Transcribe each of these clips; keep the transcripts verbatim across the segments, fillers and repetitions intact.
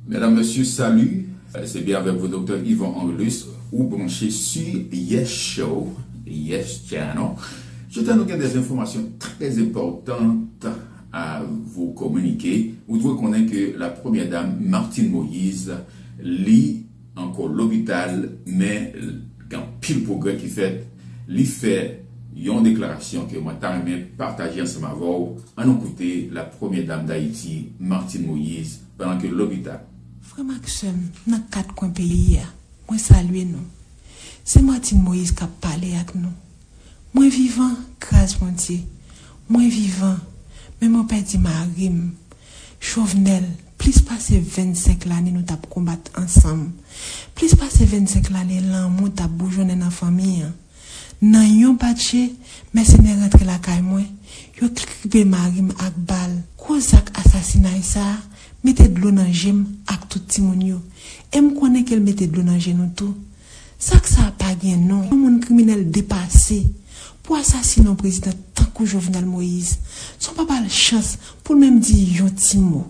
Mesdames, Messieurs, salut. Euh, c'est bien avec vous, Docteur Yvon Angelus. Ou branché sur Yes Show, Yes Channel. Je tiens à nous des informations très importantes à vous communiquer. Ou dwe konnen ke la premyè dam Martine Moïse, li ankò lopital, men gen anpil pwogrè ki fèt. Li fè yon deklarasyon ke mwen ta renmen pataje ansanm avè w. Ann nou koute la premyè dam Dayiti, Martine Moïse, pandan ke lopital. Frè m ak sè m nan kat kwen peyi a, mwen salye nou. Se Martine Moïse k ap pale ak nou. Mwen vivan, gras Bondye. Mwen vivan, men mwen pèdi mari m. Jovenel, plis pase vennsenk lane nou t ap konbat ansanm. Plis pase vennsenk lane lanmou t ap boujonnen nan fanmi an. Nan yon bat je, mèsenè rantre lakay mwen, yo kripe mari m ak bal. Gwo zak asasinay sa a mete dlo nan je m ak tout timoun yo. E m konnen ke l mete dlo nan je nou tou. Zak sa a pa gen non. Yon moun kriminèl depase pou asasine yon prezidan tankou Jovenel Moïse, san w pa ba l chans pou l menm di yon ti mo.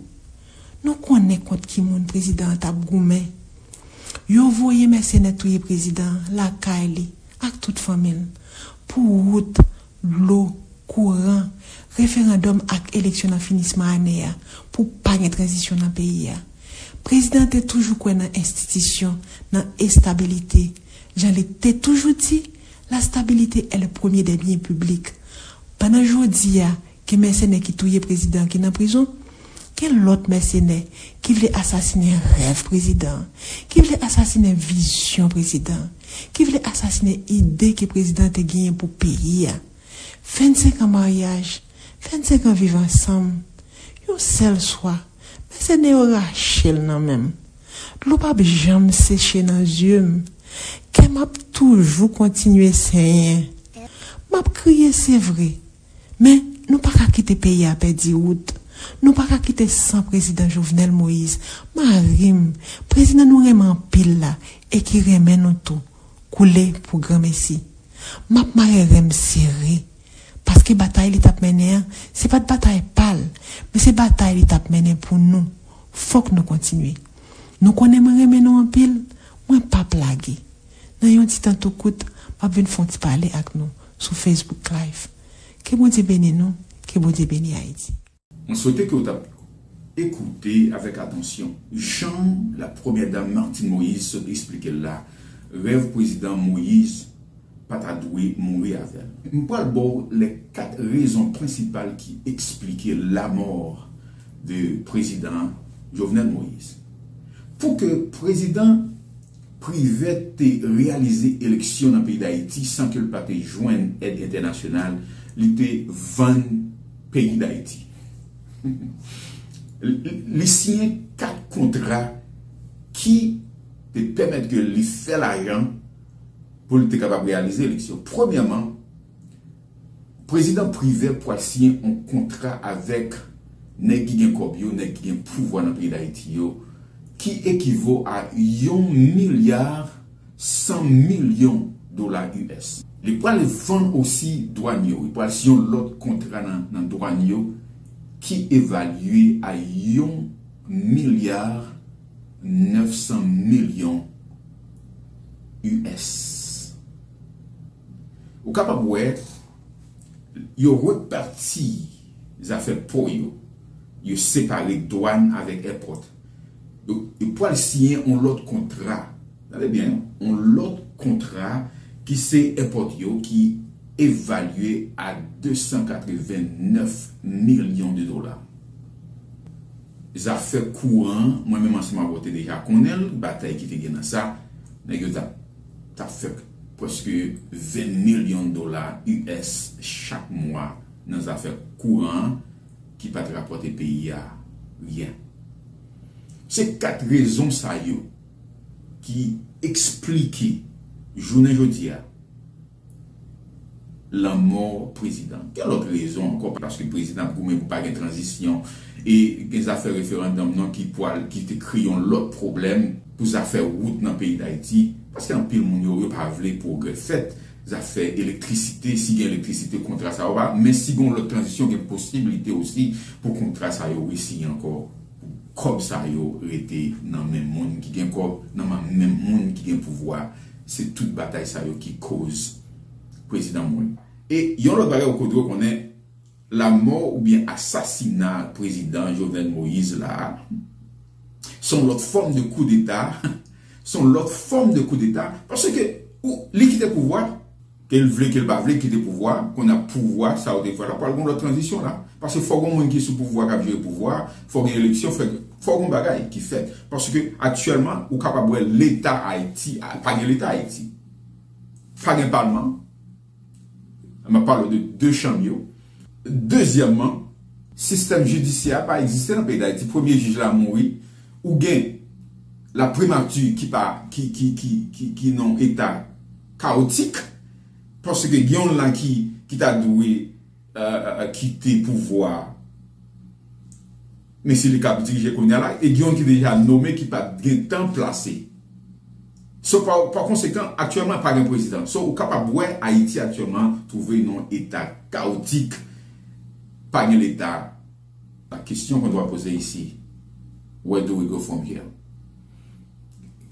Nou konnen kont ki moun prezidan an t ap goumen. Yo voye mèsenè touye prezidan an lakay li ak tout fanmi l pou wout, dlo, kouran, referandòm ak eleksyon nan finisman ane a pou pa gen tranzisyon nan peyi a. Prezidan an te toujou kwè nan enstitisyon, nan estabilite. Jan li te toujou di, la stabilité est le premier des biens publics. Pandan jodi a, gen mèsenè ki touye prezidan ki nan prizon, gen lòt mèsenè ki vle asasinen rèv prezidan, ki vle asasinen vizyon prezidan, ki vle asasinen ide ke prezidan te genyen pou peyi a. Vennsenk an maryaj, vennsenk an viv ansanm, yon sèl swa, mèsenè yo rache l nan men m. Dlo p ap janm seche nan zye m. Kè m ap toujou kontinye senyen. M ap kriye, se vre, men nou pa ka kite peyi a pèdi wout. Nou pa ka kite san prezidan Jovenel Moïse, mari m, prezidan nou renmen anpil la e ki renmen nou tou, koule pou granmesi. M ap mare ren m sere, paske batay li t ap mennen an, se pa t batay pa l, men se batay li t ap mennen pou nou. Fòk nou kontinye. Nou konnen mwen renmen nou anpil, mwen p ap lage. Nan yon ti tan tou kout, m ap vin fè yon ti pale ak nou sou Facebook Live. Ke Bondye beni nou, ke Bondye beni Ayiti. Mwen swete ke w t ap ekoute avèk atansyon jan la premyè dam Martine Moïse sot esplike l la, rèv prezidan Moïse pa ta dwe mouri avè l. M pral ba w les quatre raisons principales ki eksplike la mort de prezidan Jovenel Moïse. Pou ke prezidan Privert te reyalize eleksyon nan peyi Dayiti san ke l pa te jwenn èd entènasyonal, li te vann peyi Dayiti. Li, li siyen kat kontra ki te pèmèt ke li fè lajan pou li te kapab reyalize eleksyon. Premyèman, Prezidan Privert pral siyen yon kontra avèk nèg ki gen kòb yo, nèg ki gen pouvwa nan peyi Dayiti yo, ki ekivo a yon milya san milyon dola U S. Li pral vann osi dwàn yo. Li pral siyen yon lòt kontra nan, nan dwàn yo ki evalye a yon milya nèf san milyon U S. Ou kapab wè, yo repati zafè pò yo, yo separe dwàn avèk èpòt. Yo, yo pral siyen yon lòt kontra. Tande byen, yon lòt kontra ki se èpòt yo ki evalye a de san katreven nèf milyon de dola. Zafè kouran, mwen menm ansanm avè w te deja konnen l, batay ki te gen nan sa, nèg yo t ap, t ap fè prèske ven milyon dola U S chak mwa nan zafè kouran an ki pa t rapòte peyi a ryen. Se kat rezon sa yo ki eksplike jounen jodi a lanmò prezidan. Gen lòt rezon ankò, paske prezidan ap goumen pou pa gen tranzisyon, e gen zafè referandòm nan ki pwal, ki te kreye yon lòt pwoblèm pou zafè wout nan peyi Dayiti, paske anpil moun yo, yo pa vle pwogrè fèt. Zafè elektrisite, si gen elektrisite, kontra sa yo pa, men si gen yon lòt tranzisyon, gen posiblite osi pou kontra sa yo resiyen ankò, pou Kòb sa yo rete nan men moun ki gen kòb, nan men moun ki gen pouvwa. Se tout batay sa yo ki koz prezidan mouri. E yon lòt bagay ou dwe konnen, lanmò oubyen asasina prezidan Jovenel Moïse la, se yon lòt fòm de koudeta, se yon lòt fòm de koudeta, paske ou, li kite pouvwa, ke l vle, ke l pa vle, kite pouvwa, kounye a pouvwa sa yo te fè la, pral gen yon lòt tranzisyon la. Paske fò gen moun ki sou pouvwa k ap jere pouvwa, fò gen eleksyon, fò, fò gen bagay ki fèt. Paske aktyèlman, ou kapab wè Leta Ayiti, pa gen Leta Ayiti. Pa gen palman. M ap pale de de chanm yo. Dezyèmman, sistèm jidisyè a pa egziste nan peyi Dayiti. Premye jij la mouri, ou gen la primati ki pa, ki, ki, ki, ki, ki nan eta kawotik, paske gen yon la ki, ki ta dwe, euh, kite pouvwa a, men se li k ap dirije kounye a la, e gen yon ki deja nome ki pa t gen tan plase. So, pa, pa konsekan, aktyèlman pa gen prezidan. So, ou kapab wè Ayiti aktyèlman twouve nan yon eta kawotik, pa gen Leta. La question qu'on doit poser ici, where do we go from here?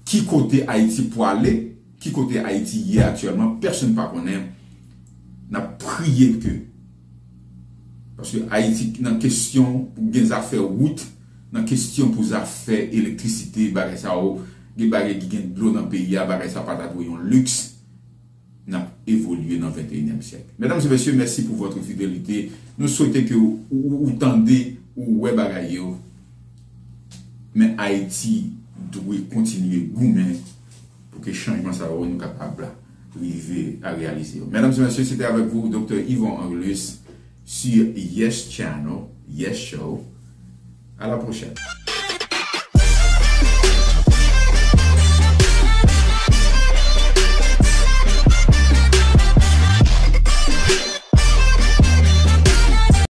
Ki kote Ayiti pwale? Ki kote Ayiti ye aktyèlman? Pèsonn pa konnen. N ap priye ke, paske Ayiti nan kesyon pou gen zafè wout, nan kesyon pou zafè elektrisite, bagay sa yo, gen bagay ki gen dlo nan peyi a, bagay sa pa ta dwe yon liks. N ap evolye nan venteyinyèm syèk. Medam e mesye, mèsi pou vòt fidelite. Nou swete ke ou, ou, ou tande, ou wè bagay yo. Men Ayiti dwe kontinye goumen pou ke chanjman sa yo nou kapab rive a reyalize yo. Medam e mesye, se te avèk vou Doktè Yvon Angelus sur Yes Channel, Yes Show. À la prochaine.